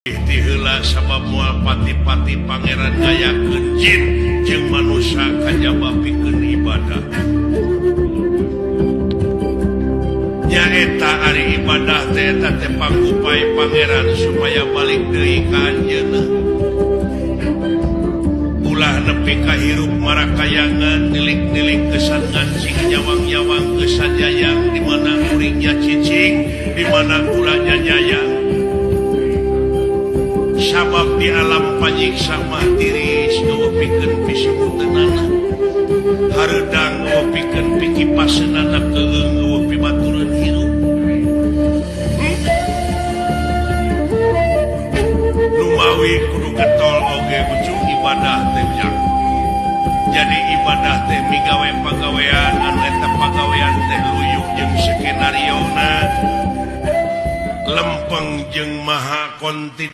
Ti heula sabab moal pati-pati Pangeran ngayakeun jin jeung manusia kajaba pikeun ibadah. Nyaeta ari ibadah teh eta teh pangupay Pangeran supaya balik deui ka anjeunna. Ulah nepi ka hirup marakayangan nilik-nilik kesan ngancing nyawang-nyawang kesan jayang di mana kuringnya cicing di mana kulanya nyayang. Sabab di alam panyiksa mah tiris eueuh pikeun pisebuteunana hareudang eueuh pikeun pikipaseunana keung eueuh pibatureun hirup. Numawi kudu getol oge ujung ibadah teh ujang. Jadi ibadah teh migawe pagawean anu eta pagawean teh luyuh jeung skenariona lempeng jeung maha konti.